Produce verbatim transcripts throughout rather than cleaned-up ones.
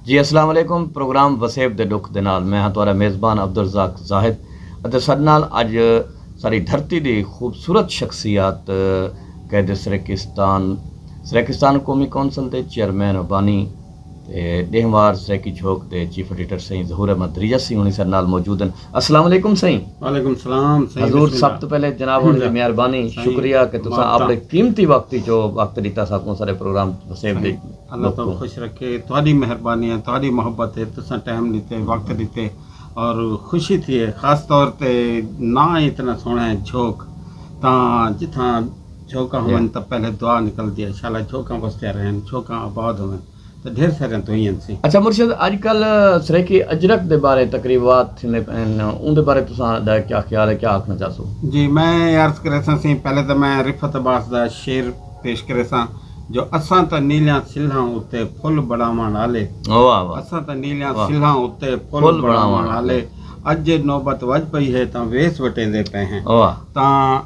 جی السلام علیکم، پروگرام وسیب دے ݙکھ دے نال میں ہاں تہاݙا میزبان عبدالرزاق زاہد، اتے ساݙے نال اڄ ساری دھرتی دی خوبصورت شخصیات قید سریکستان، سریکستان قومی کونسل دے چیئرمین و بانی تے ݙینہوار سریکی جھوک دے چیف ایڈیٹر سئیں ظہور احمد دریجہ سئیں ہوݨی ساݙے نال موجود ہن۔ السلام علیکم سئیں۔ وعلیکم السلام سئیں، حضور، بسم اللہ۔ سب توں پہلے جناب ہوݨی دی مہربانی، سئیں، شکریہ کہ تساں مبارکاں۔ اپݨے قیمتی وقت وچوں وقت ݙتا ساکوں سارے پروگرام وسیب دے۔ سئیں، اللہ تعالیٰ خوش رکھے، تہاݙی مہربانی ہے، تہاݙی محبت ہے، تساں ٹائم ݙتے، وقت ݙتے اور خوشی تھی ہے، خاص طور تے ناں اتنا سوہݨا ہے جھوک، تاں جتھاں جھوکاں ہوون تاں پہلے دعا نکلدی ہے، شالا جھوکاں وسدیاں رہن، جھوکاں آباد ہوون، تاں ڈھیر ساریاں دعائیں سئیں۔ اچھا مرشد، اڄ کل سرائیکی اجرک دے بارے تقریبات تھیندے پئن، اون دے بارے تساں دا کیا خیال ہے، کیا آکھنا چاہسو؟ جی، میں عرض کریساں سئیں، پہلے تاں میں رفعت عباس دا شعر پیش کریساں جو اساں تاں نیلیاں سلھاں اتے پھل بݨاوݨ آلے۔ واہ واہ۔ اساں تاں نیلیاں واہ۔ سلھاں اتے پھل پھل بݨاوݨ بݨاوݨ آلے۔ آلے۔ اڄ جے نوبت وڄ پئی ہے تاں ویس وٹیندے پئے ہیں۔ واہ۔ تاں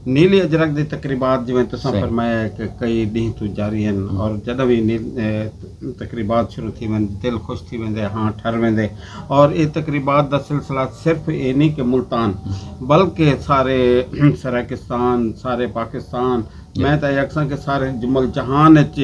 نیلی اجرک دی تقریبات جیویں تساں صحیح۔ فرمایا ہے کہ کئی ݙینہہ توں جاری ہن ہم۔ اور جݙاں وی نیل-، اے، تقریبات شروع تھی ویندے، دل خوش تھی ویندے، ہاں ٹھر ویندے۔ اور اے تقریبات دا سلسلہ صرف اے نہیں کہ ملتان، ہم۔ بلکہ سارے سرائیکستان، سارے پاکستان، جی۔ میں تاں اے آکھساں کہ سارے جمل جہان اچ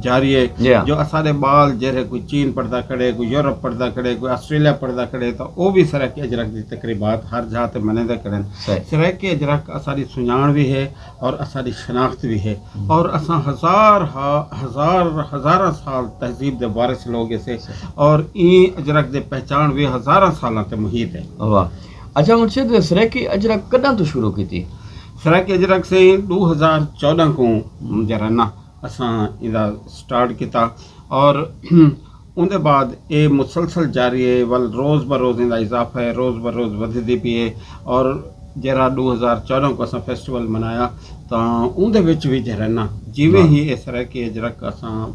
جاری ہے جی ہاں۔ جو اساݙے ٻال جیڑھے کوئی چین پڑھدا کھڑے، کوئی یورپ پڑھدا کھڑے، کوئی آسٹریلیا پڑھدا کھڑے، تاں او وی سرائیکی اجرک دی تقریبات ہر جاہ تے منیندے کھڑن۔ صحیح۔ سرائیکی اجرک اساݙی سنڄاݨ وی ہے اور اساݙی شناخت وی ہے۔ ہم۔ اور اساں ہزار ہا-، ہزار، ہزاراں سال تہذیب دے وارث لوگ ہیسے صحیح۔ اور ایں اجرک دے پہچاݨ وی ہزاراں سالاں تے محیط ہے۔ واہ۔ اچھا مرشد، سرائیکی اجرک کݙاں توں شروع کیتی؟ سرائیکی اجرک سئیں ݙو ہزار چوݙاں کوں جیڑھا نا اساں ایندا سٹارٹ کیتا اور اوندے بعد اے مسلسل جاری ہے، ول روز بہ روز ایندا اضافہ ہے، روز بہ روز ودھدی پئی ہے۔ اور جیڑھا ݙو ہزار چوݙاں کوں اساں فیسٹیول منایا تاں اوندے وچ وی جیڑھا نا جیویں واہ۔ ہی اے سرائیکی اجرک اساں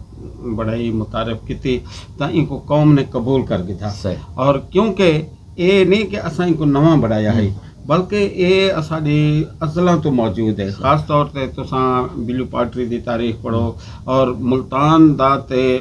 بڑائی متعارف کیتی تاں اینکوں قوم نے قبول کر گھدا۔ صحیح۔ اور کیونکہ اے نہیں کہ اساں اینکوں نواں بݨایا ہئی، ہم۔ بلکہ اے اساݙی ازلاں توں موجود ہے۔ صحیح۔ خاص طور تے تساں بلیو پاٹری دی تاریخ پڑھو ہم۔ اور ملتان دا تے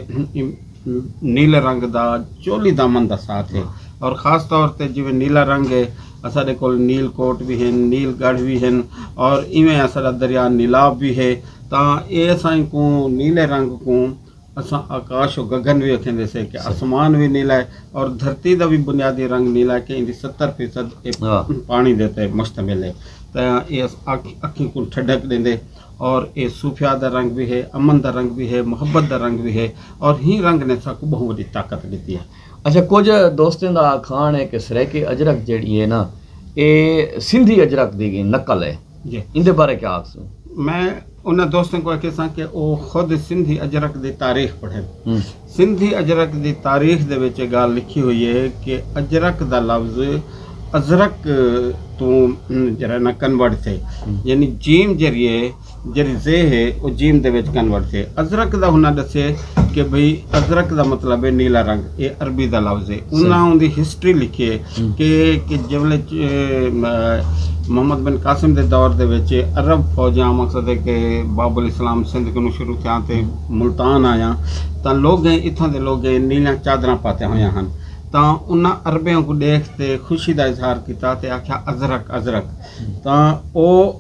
نیلے رنگ دا چولی دامن دا ساتھ ہے۔ ہاں۔ اور خاص طور تے جیویں نیلا رنگ ہے، اساݙے کول نیل کوٹ وی ہن، نیل گڑھ وی ہن، اور ایویں اساݙا دریا نیلاب وی ہے۔ تاں اے اساں کوں نیلے رنگ کوں اساں آکاش و گگن وی اکھیندے سے کہ صحیح۔ آسمان وی نیلا ہے اور دھرتی دا وی بنیادی رنگ نیلا ہے کہ ایندی ستر فیصد اے ہاں۔ پاݨی دے تے مشتمل ہے۔ تاں اے اس اکھ-، اکھیں کوں ٹھڈک ݙیندے اور اے صوفیاء دا رنگ وی ہے، امن دا رنگ وی ہے، محبت دا رنگ وی ہے، اور ہی رنگ نے ساکوں ٻہوں وݙی طاقت ݙتی ہے۔ اچھا، کجھ دوستیں دا آکھاݨ ہے کہ سرائیکی اجرک جیڑھی ہے نا، اے سندھی اجرک دی نقل ہے۔ جی۔ ایندے بارے کیا آکھسو؟ میں انہاں دوستیں کوں آکھیساں کہ او خود سندھی اجرک دی تاریخ پڑھن۔ ہوں۔ سندھی اجرک دی تاریخ دے وچ اے ڳالھ لکھی ہوئی ہے کہ اجرک دا لفظ ازرق توں جیڑھا نا کنورٹ تھئے۔ ہوں۔ یعنی جیم جیڑھی ہے، جیڑھی زے ہے، او جیم دے وچ کنورٹ تھئے۔ ازرق دا انہاں ݙسے کہ بھئی ازرق دا مطلب ہے نیلا رنگ، اے عربی دا لفظ ہے۔ صحیح۔ انہاں اوندی ہسٹری لکھی ہے ہوں۔ کہ، کہ جیویں چ-، م-، محمد بن قاسم دے دور دے وچ عرب فوجاں، مقصد ہے کہ باب الاسلام سندھ کنوں شروع تھیاں تے ہوں۔ ملتان آیاں، تاں لوگیں، اتھاں دے لوگیں نیلیاں چادراں پاتیاں ہویاں ہن۔ تاں انہاں عربیاں کوں ݙیکھ تے خوشی دا اظہار کیتا تے آکھیا، "ازرق، ازرق۔" ہوں۔ تاں او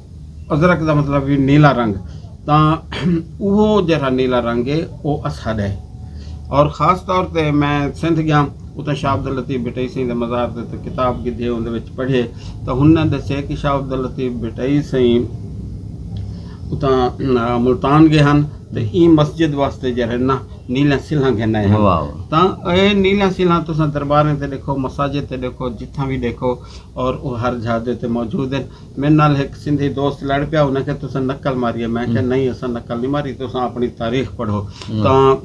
ازرق دا مطلب وی نیلا رنگ، تاں اوہو جیڑھا نیلا رنگ ہے، او اساݙا ہے۔ اور خاص طور تے میں سندھ ڳیاں، اتاں شاہ عبداللطیف بھٹائی سئیں دے مزار تے، تے کتاب گھدے، اوندے وچ پڑھے، تاں انہاں ݙسے کہ شاہ عبداللطیف بھٹائی سئیں اتاں، آ، ملتان ڳئے ہن، تے ایں مسجد واسطے جیڑھے نا نیلیاں سلھاں گھن آئے ہن۔ واہ واہ۔ تاں اے نیلیاں سلھاں تساں درباریں تے ݙیکھو، مساجد تے ݙیکھو، جتھاں وی ݙیکھو، اور او ہر جاہ دے تے موجود ہن۔ میݙے نال ہک سندھی دوست لڑ پیا، انہاں آکھیا، "تساں نقل ماری ہے۔" میں آکھیا، ہوں۔ "نہیں، اساں نقل نہیں ماری، تساں اپݨی تاریخ پڑھو۔" ہوں۔ تاں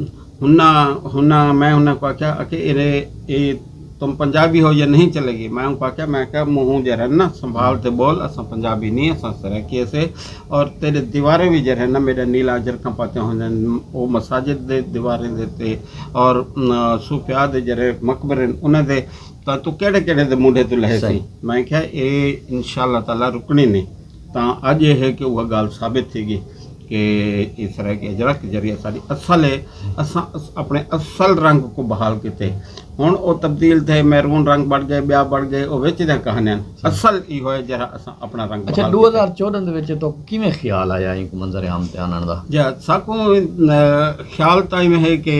انہاں، انہاں، میں انہاں کوں آکھیا کہ اے، اے تم پنجابی ہو یا نہیں چلے گی؟ میں انہاں کوں آکھیا، میں آکھیا، "منہ جیڑھا نا سنبھال تے ٻول، اساں پنجابی نہیں، اساں سرائیکی ہسے، اور تیݙے دیواریں وی جیڑھے نا میݙا نیلا اجرکاں پاتیاں ہوندن، او مساجد دے دیواریں دے تے، اور، م، صوفیاء دے جیڑھے مقبرے ہن، انہاں دے، تاں توں کیڑھے کیڑھے دے مونڈھے توں لہے سی؟" صحیح۔ میں آکھیا، "اے انشاءاللہ تعالیٰ رکنی نہیں۔" تاں اڄ اے ہے کہ اوہا ڳالھ ثابت تھی ڳئی۔ کہ اے سرائیکی اجرک جیڑھی اساݙی اصل ہے، اساں اس اپݨے اصل رنگ کوں بحال کیتے۔ ہݨ او تبدیل تھئے، میرون رنگ بݨ ڳئے، ٻیا بݨ ڳئے، او وچ دیاں کہانیاں ہن۔ اصل ایہو ہے جیڑھا اساں اپݨا رنگ اچھا بحال کیتے۔ دو ہزار چوݙاں دے وچ تہاکوں کیویں خیال آیا اینکوں منظر عام تے آنݨ دا؟ جا ساکوں خیال تاں ایویں ہے کہ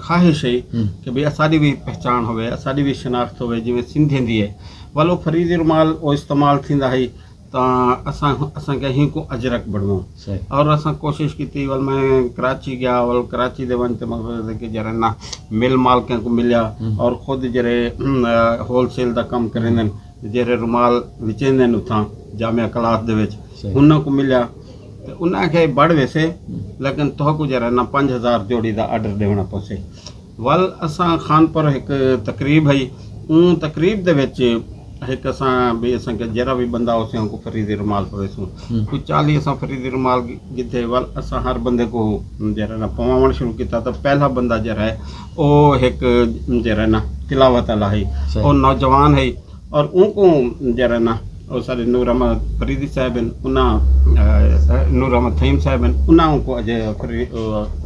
خواہش ہے کہ بھئی اساݙی وی پہچاݨ ہووے، اساݙی وی شناخت ہووے جیویں سندھیں دی ہے۔ ول او فریدی رومال او استعمال تھیندا ہئی، تاں اساں اساں کہیں کوں اجرک بݨواؤں۔ اور اساں کوشش کیتی، ول میں کراچی ڳیا، ول کراچی دے ونڄ تے مقصد ہے کہ جیڑھے نا مل مالکاں کوں ملیا اور خود جیڑھے ہول سیل دا کم کریندن، جیڑھے رومال وچیندن اتھاں جامعہ کلاس دے وچ، انہاں کوں ملیا۔ تے انہاں آکھیا بڑھ ویسے، لیکن تہاکوں جیڑھا نا پنج ہزار جوڑی دا آرڈر ݙیوݨا پوسے۔ ول اساں خان پور ہک تقریب ہئی، اوں تقریب دے وچ ہک اساں بھی اساں کہ جیڑھا بھی بندہ ہوسے اونکوں فریدی رومال پویسوں۔ کوئی چالیہہ اساں فریدی رومال گھدے۔ ول اساں ہر بندے کوں جیڑھا نا پواوݨ شروع کیتا، تاں پہلا بندہ جیڑھا ہے او ہک جیڑھا نا تلاوت والا ہئی، او نوجوان ہئی۔ اور اونکوں جیڑھا نا او ساݙے نور احمد فریدی صاحب ہن، انہاں نور احمد تھئیم صاحب ہن، انہاں اونکوں اڄ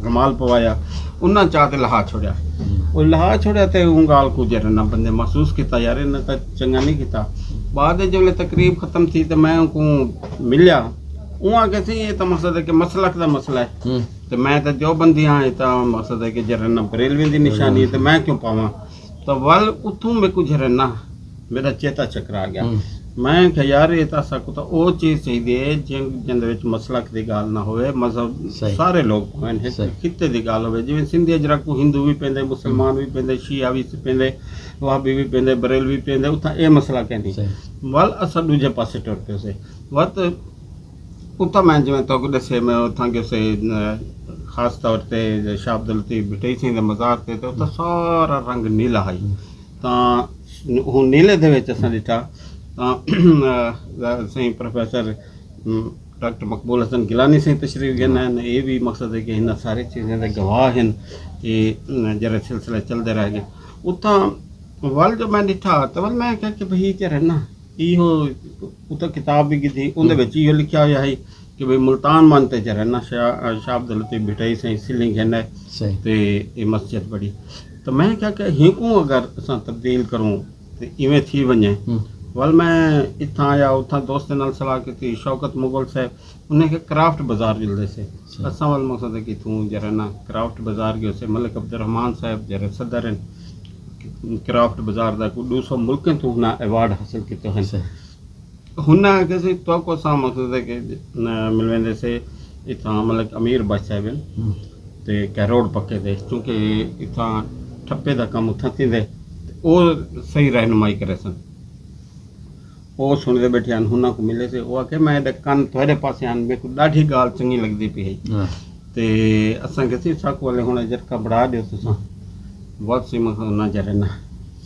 رومال پوایا۔ انہاں چا تے لہا چھوڑیا۔ او لہا چھوڑیا تے اوں ڳالھ کوں جیڑھا نا بندے محسوس کیتا، یار انہاں تاں چنڳا نہیں کیتا۔ بعد وچ جیڑھے تقریب ختم تھی تے میں اونکوں ملیا، اوں آکھیا سی اے تاں مقصد ہے کہ مسلک دا مسئلہ ہے۔ تے میں تاں جو بندی ہاں، اے تاں مقصد ہے کہ جیڑھا نا بریلویں دی نشانی ہے تے میں کیوں پاواں؟ تاں ول اتھوں میکوں جیڑھا نا میݙا چیتا چکرا ڳیا۔ میں آکھیا یار اے تاں اساکوں تاں او چیز چاہیدی ہے جن جیندے وچ مسلک دی ڳالھ نہ ہووے، مذہب سارے لوگ پاون، ہک خطے دی ڳالھ ہووے، جیویں سندھی اجرک کوں ہندو وی پیندے، مسلمان وی پیندے، شیعہ وی پیندے، وہابی وی پیندے، بریلوی پیندے، اتھاں اے مسئلہ کینی۔ ول اساں ݙوجھے پاسے ٹر پیوسے۔ وت اتھاں میں جیویں تہاکوں ݙسے میں اتھاں ڳیوسے خاص طور تے شاہ عبداللطیف بھٹائی سئیں دے مزار تے، تے اتھاں سارا رنگ نیلا ہئی۔ تاں ہوں نیلے دے وچ اساں ݙٹھا تاں سئیں پروفیسر ڈاکٹر مقبول حسن گیلانی سئیں تشریف گھن آئن۔ اے وی مقصد ہے کہ انہاں ساری چیزیں دے گواہ ہن، اے جیڑھے سلسلے چلدے رہ ڳئے۔ اتھاں ول جو میں ݙٹھا تاں ول میں آکھیا کہ بھئی جیڑھا نا ایہو اتھاں کتاب وی گھدی، اوندے وچ ایہو لکھیا ہویا ہئی کہ بھئی ملتان ونڄ تے جیڑھا نا شاہ شاہ عبداللطیف بھٹائی سئیں سلنگ گھن آئے تے اے مسجد بݨی۔ تاں میں آکھیا کہ ہیکوں اگر اساں تبدیل کروں تے ایویں تھی ونڄے۔ ول میں اتھاں آیا، اتھاں دوستیں نال صلاح کیتی، شوکت مغل صاحب انہیں آکھیا کرافٹ بازار جلدے سے۔ اساں ول مقصد ہے کہ اتھوں جیڑھا نا کرافٹ بازار ڳیوسے، ملک عبدالرحمان صاحب جیڑھے صدر ہن کرافٹ بازار دا، کوئی ݙو سو ملکیں توں انہاں ایوارڈ حاصل کیتے ہن۔ ہن آکھیا سی تہاکوں اساں مقصد ہے کہ ملویندے سے اتھاں ملک امیر بخش صاحب ہن تے کہروڑ پکے دے، چونکہ اتھاں ٹھپے دا کم اتھاں تھیندے تے او صحیح رہنمائی کریسن۔ او سݨدے ٻیٹھے ہن، انہاں کوں ملے سے، او آکھے میں ایݙے کن تہاݙے پاسے ہن، میکوں ݙاڈھی ڳالھ چنڳی لڳدی پئی ہئی۔ تے اساں کہیسی ساکوں ولے ہݨ اجرکا بݨا ݙیو تساں۔ وت سئیں مقصد انہاں جیڑھا نا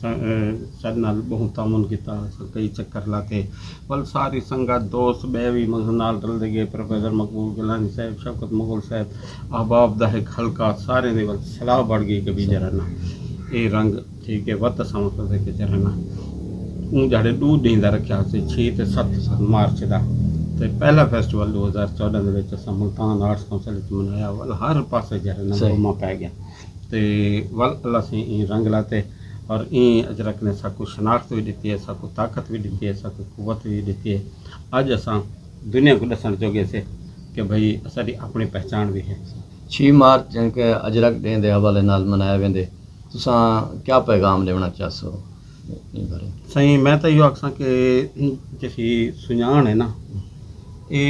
ساݙے نال ٻہوں تعاون کیتا، اساں کئی چکر لاتے۔ ول ساری سنگت دوست ٻئے وی مقصد نال رلدے ڳئے، پروفیسر مقبول گیلانی صاحب، شوکت مغل صاحب، احباب دا ہک حلقہ، ساریں دی ول صلاح بݨ ڳئی کہ بھئی جیڑھا نا اے رنگ ٹھیک ہے، وت اساں مقصد ہے کہ جیڑھا نا اوں جیڑھے ݙو ݙینھ دا رکھیا ہوسے، چھ تے ست مارچ دا، تے پہلا فیسٹیول ݙو ہزار چوݙاں دے وچ اساں ملتان آرٹس کونسل وچ منایا۔ ول ہر پاسے جیڑھا نا بوماں پئے ڳیاں تے ول اللہ سئیں ایں رنگ لاتے اور ایں اجرک نے ساکوں شناخت وی ݙتی ہے، ساکوں طاقت وی ݙتی ہے، ساکوں قوت وی ݙتی ہے۔ اڄ اساں دنیا کوں ݙسݨ جوڳے سے کہ بھئی اساݙی اپݨی پہچاݨ وی ہے۔ چھ مارچ جیڑھا کہ اجرک ݙینھ دے حوالے نال منایا ویندے، تساں کیا پیغام ݙیوݨا چاہسو ایں بارے؟ سئیں میں تاں ایہو آکھساں کہ جیڑھی سنڄاݨ ہے نا، اے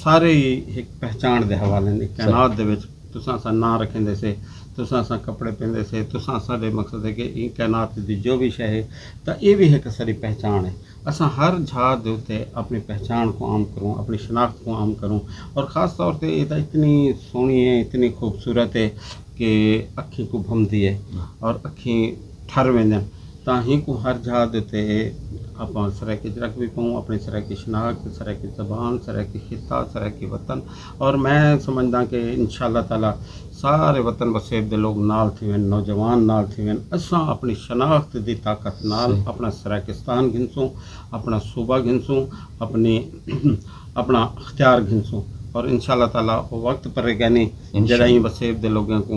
سارے ہی ہک پہچاݨ دے حوالے نے۔ کائنات دے وچ تساں اساں ناں رکھیندے سے، تساں اساں کپڑے پیندے سے، تساں اساݙے مقصد ہے کہ ایں کائنات دی جو وی شے ہے تاں اے وی ہک اساݙی پہچاݨ ہے۔ اساں ہر جھاگ دے اتے اپݨی پہچاݨ کوں عام کروں، اپݨی شناخت کوں عام کروں۔ اور خاص طور تے اے تاں اتنی سوہݨی ہے، اتنی خوبصورت ہے کہ اکھیں کوں بھمدی ہے اور اکھیں ٹھر ویندن۔ تاں ہیکوں ہر جھاگ دے اتے آپاں سرائیکی اجرک وی پاؤں، اپݨی سرائیکی شناخت، سرائیکی زبان، سرائیکی خطہ، سرائیکی وطن۔ اور میں سمجھداں کہ انشاءاللہ تعالیٰ سارے وطن وسیب دے لوگ نال تھیون، نوجوان نال تھیون، اساں اپݨی شناخت دی طاقت نال اپݨا سرائیکستان گھنسوں، اپݨا صوبہ گھنسوں، اپݨی اپݨا اختیار گھنسوں۔ اور انشاءاللہ تعالیٰ وہ وقت پرے گئے نہیں، جڑا ہی وسیب دے لوگوں کو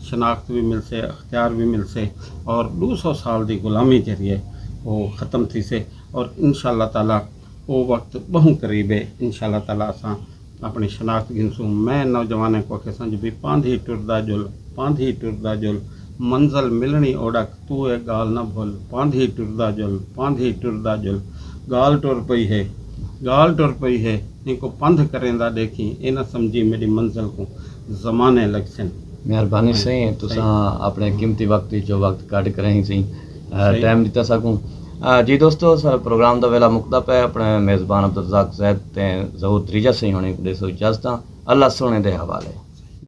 شناخت بھی مل سے، اختیار بھی مل سے، اور دو سو سال دی غلامی جڑی ہے وہ ختم تھی سے۔ اور انشاءاللہ تعالیٰ وہ وقت بہوں قریب ہے۔ انشاءاللہ تعالیٰ اساں اپنی شناخت گھنسوں۔ میں نوجوانیں کو کھساں جو بھی پاندھی ٹردا جل، پاندھی ٹردا جل، منزل ملنی اوڑک، تو اے ڳالھ نہ بھل، پاندھی ٹردا جل، پاندھی ٹردا جل، ڳالھ ٹر پئی ہے، ڳالھ ٹر پئی ہے، اینکوں پندھ کریندا ݙیکھیں، اے نہ سمجھی میݙی منزل کوں زمانے لڳسن۔ مہربانی سائیں، تساں اپݨے قیمتی وقت وچوں وقت کڈھ کریں سائیں، ٹائم ݙتا ساکوں۔ جی دوستو، سارا پروگرام دا ویلا مکدا پئے۔ اپݨے میزبان عبدالرزاق زید تے ظہور دریجہ سائیں ہوݨیں کوں ݙیسو اجازتاں۔ اللہ سوہݨے دے حوالے۔